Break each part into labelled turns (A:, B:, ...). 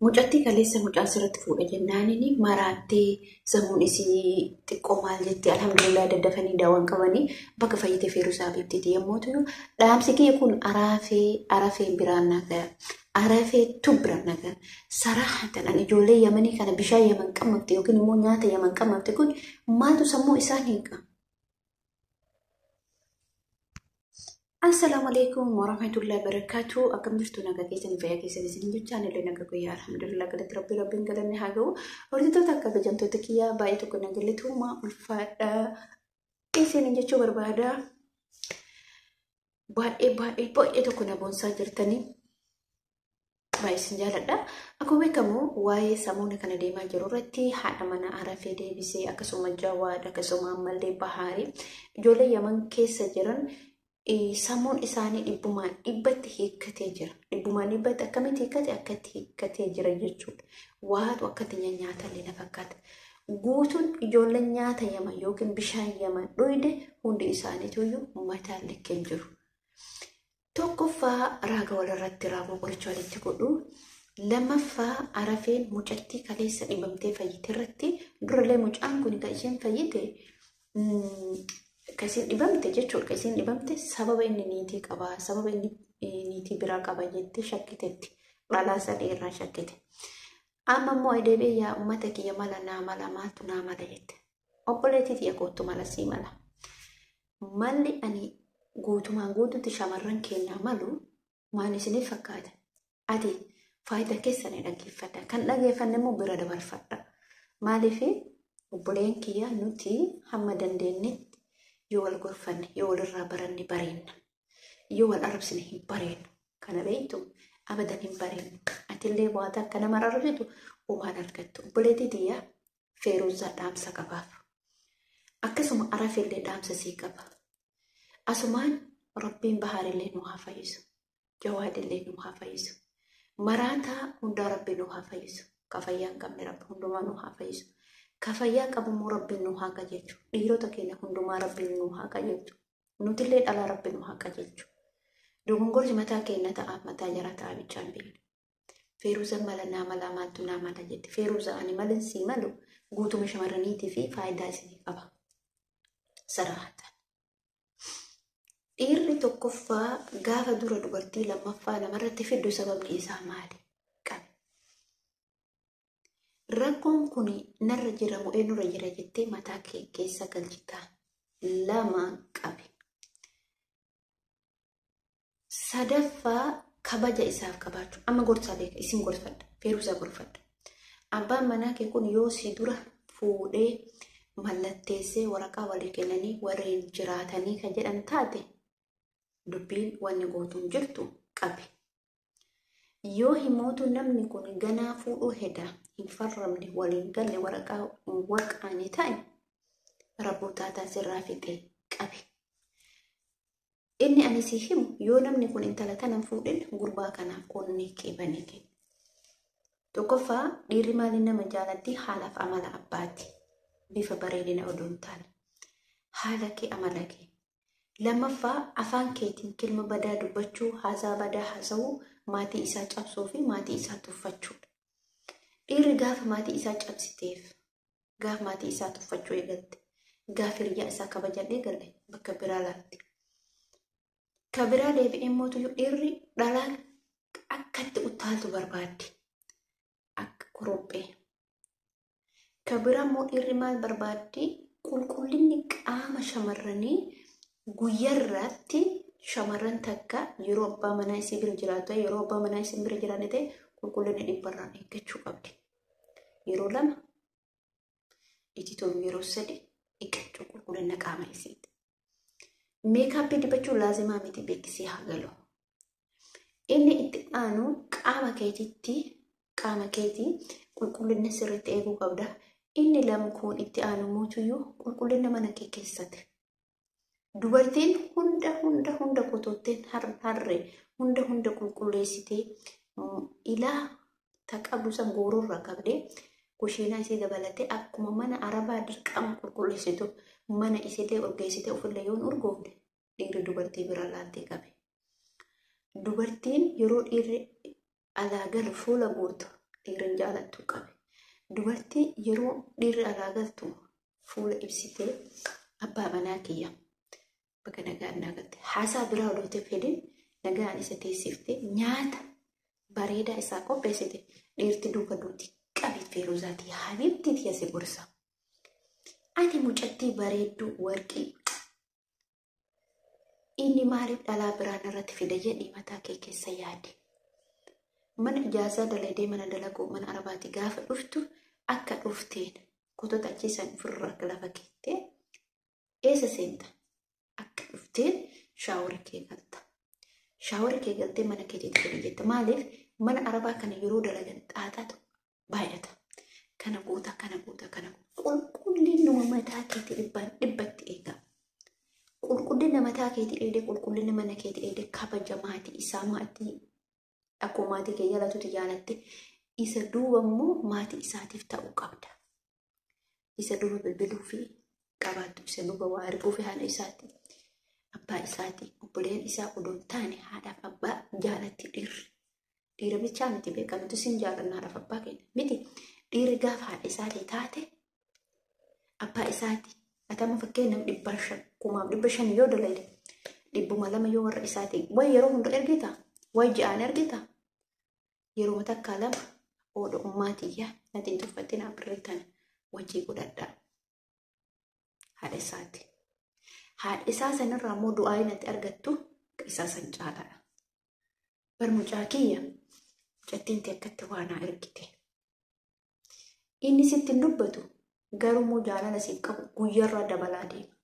A: Mucattii kaleessa mucaa sirratti fuudha jennaaniin maraattee sammuun isii xiqqoo maal jetti alhamdulillah daddafanii daawwan qabanii bakka fayyite Feeruusaa Habiibtiiti yommuu ta'u dhaamsi kiyya kun araafee arafeen biraan nagaa arafee tu biraan nagaa saraaxatan an ijoollee yamanii kana bishaan yaman qammamte yookiin immoo nyaata yaman qammamte kun maaltu sammuu isaan hiika. Assalaamu alaikum warahmatullahi wabarakatuh. Akkam jirtu nagaa keessan fayyaa keessan isin jechaan illee nagaa guyyaa alhamdulillah galatti rabbi rabbiin galanni haa ga'u. Hordoftoota akka kabajamtoota kiyyaa baay'ee tokko na galatooma ulfaadha. Isin jechuu barbaada. Baay'ee baay'ee baay'ee tokko na boonsaa jirtanii. Baay'ee isin jaaladha. Akkuma beekamu waa'ee samuuna kana deemaa jiru irratti haadha mana Arafee deebisee akkasuma Jawaad akkasuma ammallee Bahaarii ijoollee Yaman keessa jiran sammuun isaanii dhibbumaan dhibbatti hiikkatee jira. Dhibbumaan dhibbatti akkamitti hiikkate akkatti hiikkatee jira jechuudha. Waatu akkatti nyaatallee na fakkaata. Guutuun ijoolleen nyaata Yaman yookiin bishaan Yaman dhuyde hundi isaaniituyyuu mataan likkeen jiru. Tokkoffaa raaga walirratti raaguu qoricha walitti godhu. Lammaffaa Arafeen mucattii kaleessa dhibamtee fayyite irratti durallee mucaan kun kan isheen fayyite kan isheen dhibamte jechuudha. Kan isheen dhibamte sababa inni niitii qaba sababa inni niitii biraa qaba jettee shakkitetti dhalaa sadii irraa shakkite. Amma immoo deebi'ee yaa uummata kiyya mala naa mala maaltu naa mala jette. Obboleettii tiyya koottu mala sii mala. Malli ani guutumaan guututti shamarran keenyaa malu maal isiniif fakkaata? Ati faayidaa keessan dhaggeeffadha. Kan dhaggeeffanne immoo bira dabarfadha. Maaliif obboleen kiyya nuti hamma dandeenyetti yoo wal gorfanne yoo walirraa baranne bareenna. Yoo wal arrabsine hin bareennu. Kana beektu abadan hin bareennu. Atillee waata akka nama arrabsitu homaan argattu. Obboleettii tiyya Feeruzaa dhaamsa qabaaf. Akkasuma Arafillee dhaamsa sii qaba. Asumaan Rabbiin Bahaarillee nu haa fayyisu. Jawaadillee nu haa fayyisu. Maraataa hundaa Rabbi nu haa fayyisu. Ka fayyaa hin qabne Rabbi hundumaa nu haa fayyisu. Ka fayyaa qabu immoo Rabbiin nu haa qajeelchu. Dhiirota keenya hundumaa Rabbiin nu haa qajeelchu. Nutillee dhalaa Rabbi nu haa qajeelchu. Dogongorri mataa keenya ta'a mataa jaraa ta'a bichaan beekna. Feeruuza mala naa mala maaltu naa mala jette. Feeruuza ani malin sii malu guutuma shamarraniitii fi faayidaa isinii qaba. Saraatan. Dhiirri tokkoffaa gaafa dura dubartii lammaffaa namarratti fiddu sababni isaa maali? Qabi. Rakkoon kun narra jira moo eenyurra jira jettee mataa kee keessa galchita. Lama qabi. Sadaffaa kabaja isaaf qabaachuu. Amma gorsaa beeka isin gorfadha. Feeruusaa gorfadha. Abbaan manaa kee kun yoo si dura fuudhee mallatteessee waraqaa walii kennanii warreen jiraatanii kan jedhan taate dubbiin wanni gootuun jirtu qabi. Yoo himootu namni kun ganaa fuudhuu heda hin farramne waliin galle waraqaa hin waqaane ta'e rabbuu taataa sirraa fixee qabi. Inni ani si himu yoo namni kun intala tana hin fuudhin gurbaa kanaaf onnee kee banii kenni. Tokkoffaa dhiirri maaliin nama jaalatti haalaaf amala abbaati. Bifa bareedina odoo hin taane. Haala kee amala kee. Lammaffaa afaan keetiin kilma badaa dubbachuu, haasaa badaa haasa'uu, maatii isaa cabsuu fi maatii isaa tuffachuudha. Dhiirri gaafa maatii isaa cabsiteef, gaafa maatii isaa tuffachuu eegalte, gaafa hiriyyaa isaa kabajan eegalle bakka biraa laalti. Ka biraa deebi'ee mootuyyuu dhiirri dhalaa akkatti utaaltu barbaaddi. Akka korophee. Ka biraa immoo dhiirri maal barbaaddi? Qulqullinni qaama shamarranii guyyarraatti shamarran takka yeroo abbaa manaa isii bira jiraatu yeroo abbaa manaa isii bira jiraanne ta'e qulqullina dhibbarraan eeggachuu qabdi. Yeroo lama itti tolu yeroo sadi dhiqachuu qulqullina qaama isiiti. Meekaappii dibachuun laazimaa miti beeksisee haa galu. Inni itti aanu qaama keetitti qaama keetii qulqullina sirriitti eeguu qabda. Inni lamkuun itti aanu mootuyyuu qulqullina mana kee keessatti. Dubartiin hunda hunda hunda kototteen harre hunda hunda qulqulleessitee ilaa ta qabdu san goororraa qabdee kushiinaa isii dabalatee akkuma mana arabaa dirqama qulqulleessitu mana isiillee urgeessitee ofillee yoon urgoofne dhiirri dubartii biraa laaltee qabe. Dubartiin yeroo dhiirri alaa galu fuula guurtu Dhiirri hin jaalattu qabe. Dubartii yeroo dhiirri alaa galtu fuula ibsitee abbaa manaa kiyya bakka nagaan naa galte haasaa biraa odootee fedhin nagaan isa teessiftee nyaata bareedaa isaa qopheessite dhiirti duuba duuti qabi feeruzaatii habiibtii tiyya si gorsa. Ati mucattii bareedduu warqii inni maaliif dhalaa biraan irratti fida jedhii mataa kee keessa yaadi. Mana ijaarsaa dalagdee mana dalaguu mana arabaati gaafa dhuftu akka dhufteen kotota achiisan ofirraa lafa keettee eessa seenta? Akka dhufteen shaawora kee galta. Shaawora kee galtee mana keetiitti gadi jetta. Maaliif mana arabaa kana yeroo dalagan xaaxaatu baay'ata. Kana goota kana goota kana qulqullinuma mataa keetii dhibbaan dhibbatti eega. Qulqullina mataa keetii eegdee qulqullina mana keetii eegdee kabaja maatii isaa maatii akkuma maatii kee jaalatutti jaalatte isa duuba immoo maatii isaatiif ta'uu qabda. Isa duuba bilbiluu fi qabaattu isa duuba waa erguu fi haadha isaati abbaa isaati obboleen isaa odoo hin taane haadhaaf abbaa jaalatti dhiirri. Dhiira bichaa miti beekamtu sin jaalanna haadhaaf abbaa keenya miti dhiirri gaafa haadha isaatii taate abbaa isaati atama fakkeenyaaf 500 1500 yoo dalagde 200 yoo warra isaatii way yeroo hunda ergita way ji'aan ergita yeroo takkaa lama oodha ummaatiyya natti hin tuffatin abirrii tana wajjii godhadhaa haadha isaati. Haadha isaa sanirraa immoo du'aa natti argattu isaa san caalaadha. Bar mucaa kiyya mucattiin tee akkatti waa naa ergite. Inni sitti hin dubbatu garuu immoo jaalala siif qabu guyyarraa dabalaa deema.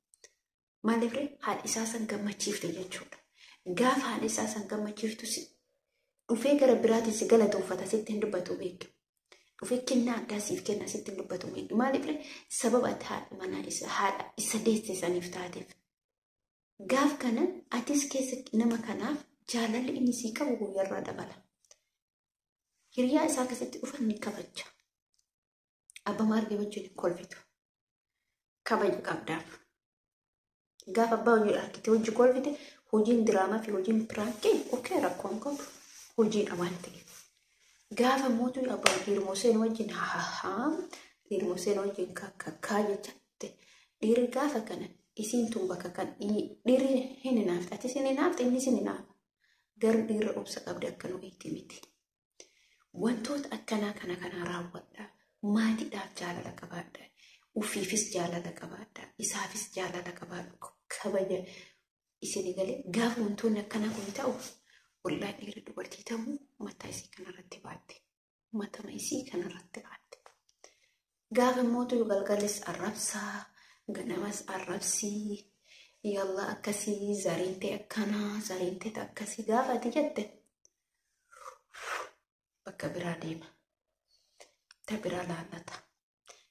A: Maaliif ree haadha isaa san gammachiifte jechuudha. Gaafa haadha isaa san gammachiiftu si dhufee gara biraatiin si galatoonfata sitti hin dubbatu beeki. Dhufee kennaa addaa siif kenna sitti hin dubbatu beeki. Maaliif ree sababa ati haadha manaa isa haadha isa deesse saniif taateef. Gaaf kana atis keessa nama kanaaf jaalalli inni sii qabu guyyarraa dabala. Hiriyaa isaa akkasitti dhufan ni kabaja. Abba maargee wajjin hin kolfitu. Kabaja qabdaaf. Gaafa abbaa hojii argite hojii kolfite hojiin diraamaa fi hojiin piraankii okee rakkoon qabu hojiidha waan ta'eef. Gaafa mootuu abbaa dhiirmoseen wajjin hahaa dhiirmoseen wajjin kakkaa jechatte dhiirri gaafa kana isiin tun bakka kan dhiirri hin hinaafte atis hin hinaafte innis hin hinaafa. Garuu dhiirri obsa qabdi akka nu itti miti. Wantoota akkanaa kana kana raawwadha. Maatiidhaaf jaalala qabaadha. Ufiifis jaalala qabaadha. Isaafis jaalala qabaadha. Kabaja isin galee gaafa wantoonni akkanaa kun ta'u wallaahi dhiirri dubartii ta'uu mataa isii kanarratti baatte. Matama isii kanarratti baatte. Gaafa mootu galgalis arrabsaa, ganamas arrabsii, yallaa akkasii, zariin ta'e akkanaa, zariin ta'e akkasii gaafa ati jette bakka biraa deema. Ta biraa laallata.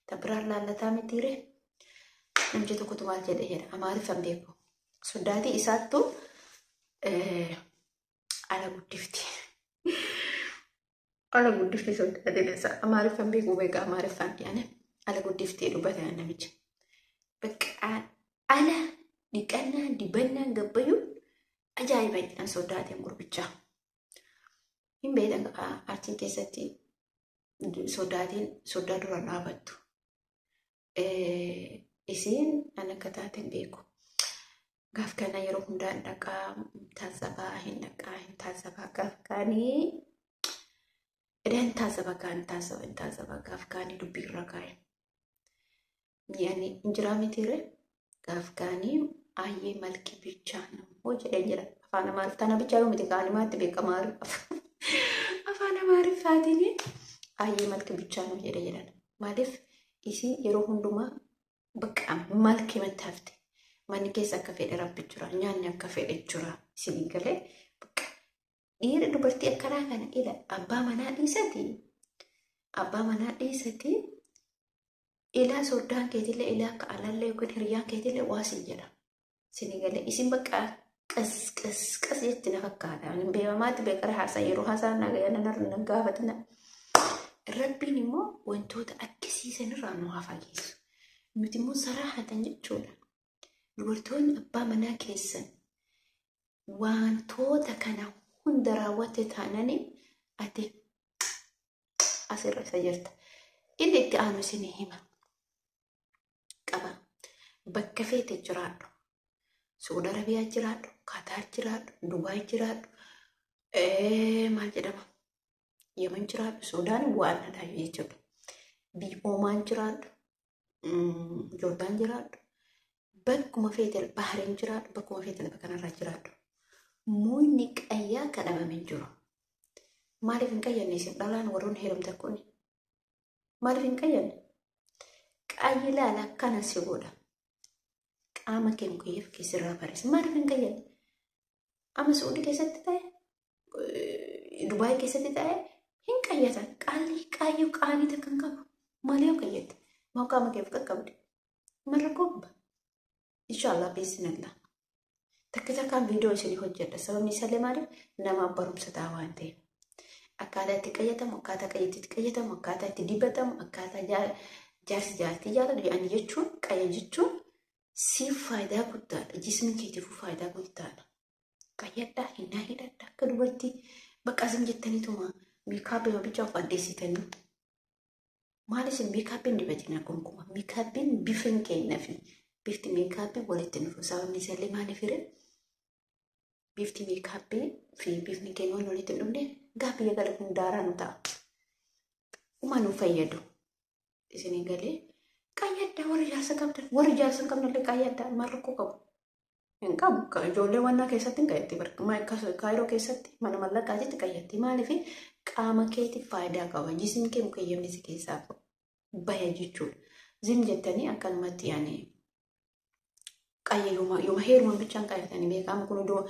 A: Ta biraa laallataa mitiire namni tokkotu maal jedhe jedha Amaariffaan beeku. Soddaatii isaattu ala guddifti. Ala guddifti soddaatiin isaa Amaariffaan beeku beeka Amaariffaan yaani ala guddiftee dubbata namichi. Bakka ala dhiqannaa dibannaa gabbayyuu ajaa'iba jedhan soddaatiin gurbichaa. Hin beekan aartiin keessatti soddaatiin soddaa dura dhaabattu. Isiin an akka taate hin beeku. Gaaf kana yeroo hundaa hin dhaqaa taasabaa hin dhaqaa hin taasabaa gaaf kaanii edda hin taasaba gaa hin taasaba hin taasaba gaaf kaanii dubbii irra kaa'e. Mi'anii hin jiraa mitiire gaaf kaanii ayyee malki bichaa namoo jedhee jira. Afaan Amaariffaa tana bichaa yoo miti kaanii maatti beekamaa afaan Amaariffaatiin ayyee malki bichaa nuu jedhee jedhan. Maaliif isii yeroo hundumaa bakka malki mattaafte. Manni keessa akka fedhe rabbi jira nyaanni akka fedhe jira isin galee bakka dhiira dubartii akkanaa kana ila abbaa manaa dhiisati abbaa manaa dhiisati ilaa soddaan keetillee ilaa akka alallee yookiin hiriyaan keetillee waa sin jedha isin galee isin bakka qas qas qas jetti na fakkaata ani beemamaatti beekara haasaa yeroo haasaa na na gaafatina rabbiin immoo wantoota akkasiisanirraa nu haa fageessu nuti immoo saraahatan jechuudha. Dubartoonni abbaa manaa keessan wantoota kana hunda raawwatte taanani ati Asirra isa jirta. Inni itti aanu isinii hima. Qaba. Bakka feete jiraadhu. Suudi Arabiyaa jiraadhu, Kataar jiraadhu, Dubaay jiraadhu, maal jedhama? Yemen jiraadhu, Sudaan waan addaa jechuudha. Biyya Oomaan jiraadhu, Joordaan jiraadhu, bakkuma feete Bahariin jiraadhu, bakkuma feete lafa kanarraa jiraadhu. Muyni qayyaa kadhamame hin jiru. Maaliif hin qayyanne isin dhalaan warroonni heerumtan kun? Maaliif hin qayyanne? Qayyi laala akkana si godha. Qaama kee mukayyaf keessirraa barreessa. Maaliif hin qayyanne? Amma Suudii keessatti ta'e, Dubaay keessatti ta'e hin qayyatan. Qaalii qaayyuu qaanii takka hin qabu. Maaliif yoo qayyatte? Maa qaama keef qaqqabde? Marra kobba. Inshaallah biizinallah. Takka takkaan viidiyoo isinii hojjedha. Sababni isaallee maaliif namaaf barumsa ta'a waan ta'eef. Akkaataa itti qayyatamu, akkaataa qayyatti itti qayyatamu, akkaataa itti dibatamu, akkaataa jaarsi jaartii jaalatu jedhanii jechuun qayya jechuun siif faayidaa guddaadha. Jismi keetiifuu faayidaa guddaadha. Qayyadhaa, hinnaa hidhadhaa akka dubartii bakka isin jettaniituma meekaappii bichaa of addeessitanii. Maal isin meekaappiin dibatinaa gonkumaa? Meekaappiin bifa hin kennafi. Bifti meekaappii walitti dhufu. Sababni isaallee maaliif hiree? Bifti meekaappii fi bifni keenya waan walitti hin dhufne gaafa biyya gala kun daaraa nu ta'a. Uma nu fayyadu. Isin galee qayyaddaa warri jaarsa qabdan warri jaarsa hin qabnellee qayyaddaa maal rakkoo qabu? Hin qabu. Ijoollee wannaa keessatti hin qayyatti. Kaayiroo keessatti mana mallaqaatitti qayyatti. Maaliif qaama keetiif faayidaa qaba. Jismi kee mukayyamni si keessaa baya jechuudha. Zim jettanii akkanumatti yaani qayya yooma heeruman bichaan qayyatanii beekama kun iddoo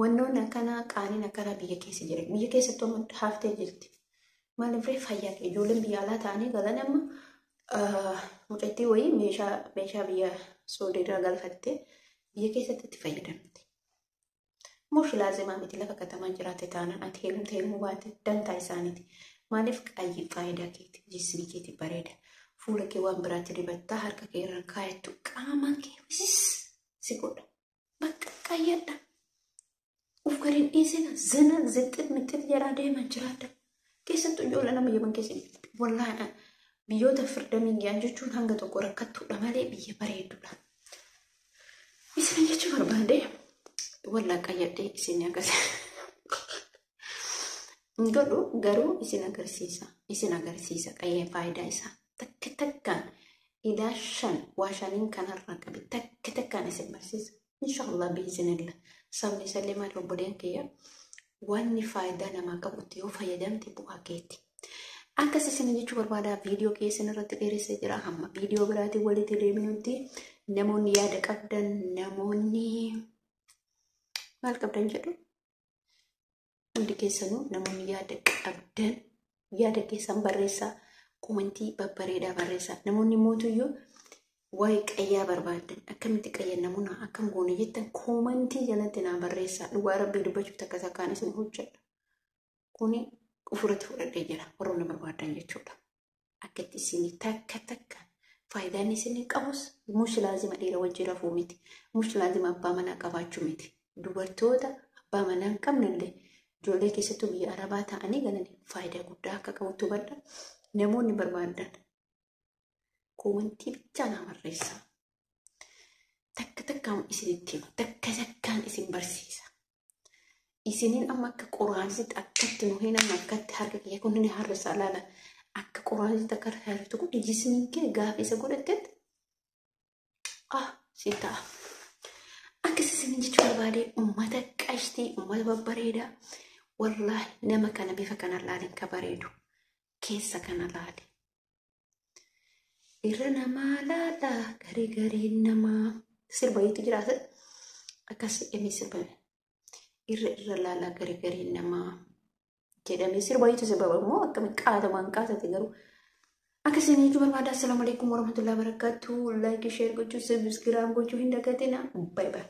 A: wannoonni akkanaa qaaniin akkanaa biyya keessa jira. Biyya keessattuu amma haftee jirti. Maaliif ree fayyaa kee ijoolleen biyya alaa ta'anii galan amma mucattii wayii meeshaa biyya Suudiirraa galfattee biyya keessatti itti fayyadamte. Mush laazimaa miti lafa katamaa jiraate taanaan ati heerumte heerumuu baate dantaa isaaniiti. Maaliif qayyi faayidaa keeti jismi keeti bareeda. Fuula kee waan biraatti dibattaa harka kee irraan kaayattu qaama kee wisis si godha. Bakka qayyadha. Uf gadi hin dhiisina zina zixxit mixxit jedhaa deeman jiraadha. Keessattuu ijoollee nama Yemen keessa wallaahi biyyoota firdamiin ga'an jechuun hanga tokko rakkattuudha malee biyya bareedduudha. Isin jechuu barbaade wallaa qayyadhee isin agarsiisa. Godhu garuu isin agarsiisa. Isin agarsiisa qayyee faayidaa isaa. Takka takkaan ilaa shan waa shaniin kanarraa qabe takka takkaan isin barsiisa. Inshaallah biizinillah. Sabni isallee maal obboleen kiyya wanni faayidaa namaa qabutti yoo fayyadamte bu'aa keeti. Akkas isin jechuu barbaada viidiyoo keessan irratti dheeressee jira hamma viidiyoo biraatiin walitti deebinutti namoonni yaada qabdan namoonni maal qabdan jedhu hundi keessanuu namoonni yaada qabdan yaada keessan barreessaa komentii babbareedaa barreessaa namoonni mootuyyuu waa'ee qayyaa barbaadan akkamitti qayyannamuuna akkam goone jettan komentii jalatti naa barreessaa dhugaa rabbii dubbachuuf takka takkaan isin hojjedha kuni ofirratti fudhadhee jira warroonni barbaadan jechuudha. Akkatti isin takka takka faayidaan isin qabus mush laazima dhiira wajjin rafuu miti. Mush laazima abbaa manaa qabaachuu miti. Dubartoota abbaa manaa hin qabnellee ijoollee keessattuu biyya arabaa ta'anii galanii faayidaa guddaa akka qabutti hubadha. Namoonni barbaadan komentii bichaa naa barreessaa. Takka takkaan isinitti hima. Takka takkaan isin barsiisa. Isiniin amma akka qoraansitti akkatti nu hin amma akkatti harka kiyya kun ni harrisa laala. Akka qoraansitti akka harrisu kun jismiin kee gaafa isa godhattetti ah si ta'a. Akkas isin jechuu barbaade uummata qashtii uummata babbareedaa wallaahi nama kana bifa kana laalin ka bareedu keessa kana laale. Irra namaa laala garii gariin namaa sirba wayiitu jiraata akkas jedhamee sirbame. Irra irra laalaa garii gariin namaa jedhamee sirba wayiitu sirbama immoo akkamiin qaata waan qaatate garuu. Akkasiin jechuu barbaada. Assalaamu alaikum warahmatullahi wabarakatuh. Like, share gochuu, subscribe gochuu hin dagatina. Bye bye.